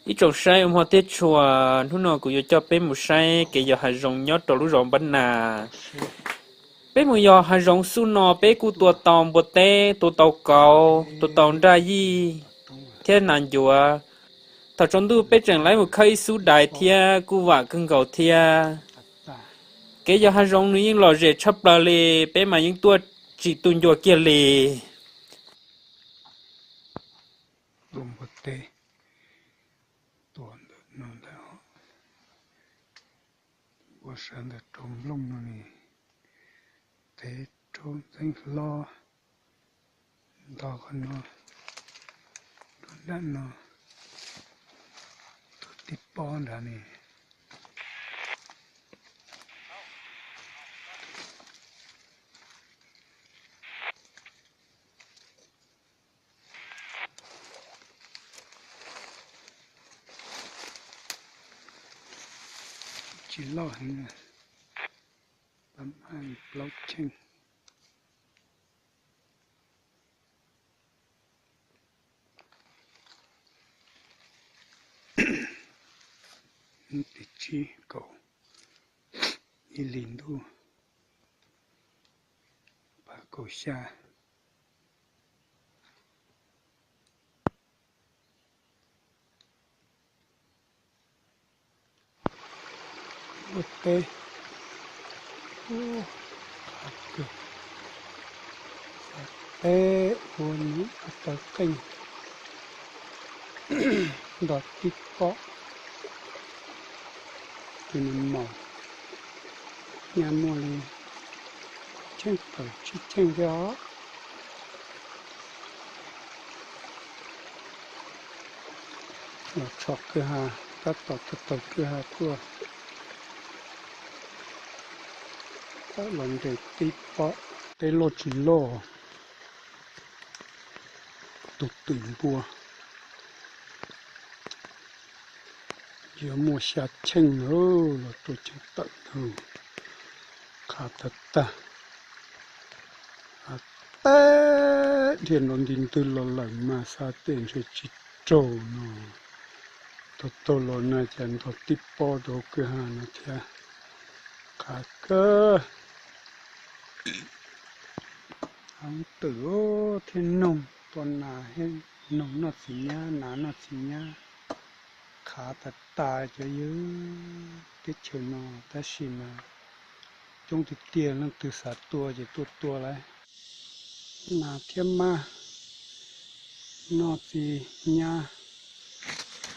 Ib tsoom saib ua hmo thiab tshua, hnub no kuv yuav coj peb mus saib kev yos hav zoov nyob rau lub zos Npab Nas. Peb mus yos hav zoov xub no peb kuj tua tau npua teb, tua tau kauv, tua tau nraj yij thiab nas ncuav. Thaum tsaus ntuj peb tseem laib mus khawb ib xub dais thiab kuj vam kawg nkaus thiab. Kev yos hav zoov nws yeej lom zem tshaj plaws li, peb mas yeej tuaj tsis tu ncua kiag li. Npua teb tua ntawm no ntag, npua sawv ntawm rau nplooj no ne, tev rau ntxeeb hlob, ntog qhov no, rau nram no, tus tib pob nrad ne. Tsis loj heev, plaub cheej. Hnub tim tsib kaum ib hlis ntuj, phav kaum xya. Ua teb, qab kawg, teb ua nws taw qeej, nrog tib pob, tus nws maum nyaj muaj li cheej tawm tsib cheej thiab os. Los tshov kwj ha, tab tom taug taug kwj ha tuaj, tab los nres tib pob. Teb loj tsis loj, tus twm npua yuav muaj xya cheej na, los rau cheej tawm na, qhav tag tag. Teb dhia nrov nti ntwg los lawm mas xav tias ntshe tsis raug no. Taug taug los na cas ntog tib pob rau kwj ha no thiab. Qhav kawg. Hauv twm thiab noog tua nas, noog noj txiv nyab, nas noj txiv nyab. Qhav tas tas cov yawg teb chaws no, tab sis mas coob tiag tiag, leej twg xav tua ces tuaj tua lauj. Nas thiab mab noj txiv nyab,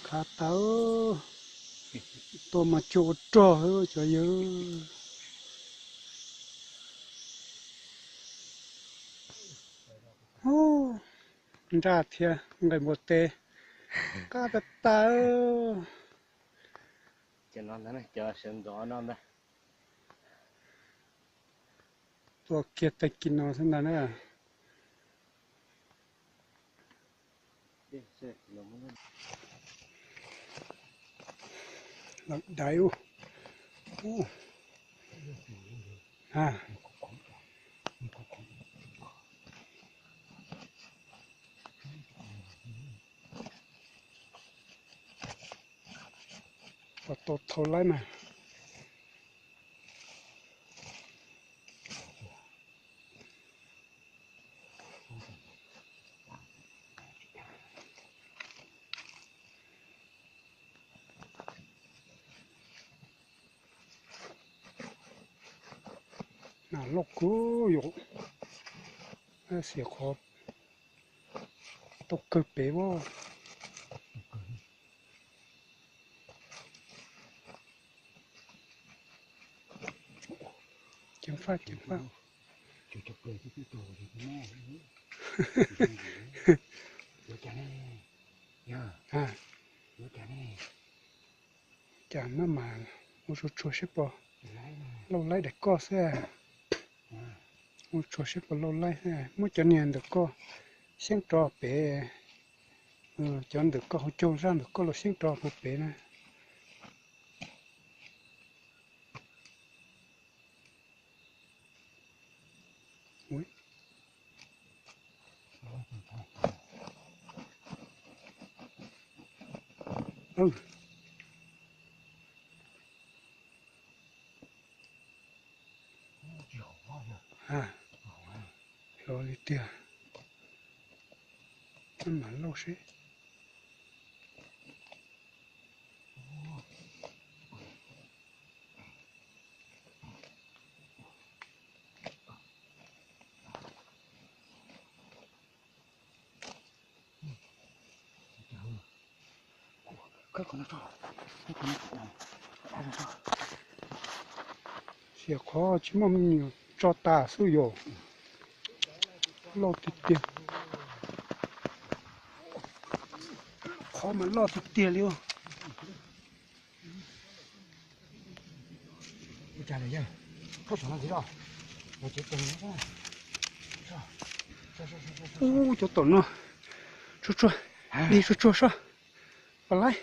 qhav tas, tua mas tsuag ua rog cov yawg. Nraj thiab nqaij npua teb, qab tas tas. Tua kiag tag kis no xwb ntag na. Lawm dais ub. Ua tau thau laib mas. Nas loj kawg yom, tab sis qhov tau kawg pem as. Ceev faj, ceev faj. Cas maj mam ua tsuag tsuag seb puas lauj laib daim koj xwb. Ua tsuag seb puas lauj laib xwb, muab cov niag ntawm koj xyeeb rov pem, cov ntawm koj hauv caug zaj ntawm koj los xyeeb rov puag pem na. Loj li tiag. Mam lauj seb. Xiam qhov tsis muaj me nyuam tso tas xwb yom. Loj tiag tiag. Qhov mas loj tiag tiag li. Ub, cov tom no tsuag tsuag, dig tsuag tsuag soj, pas laib.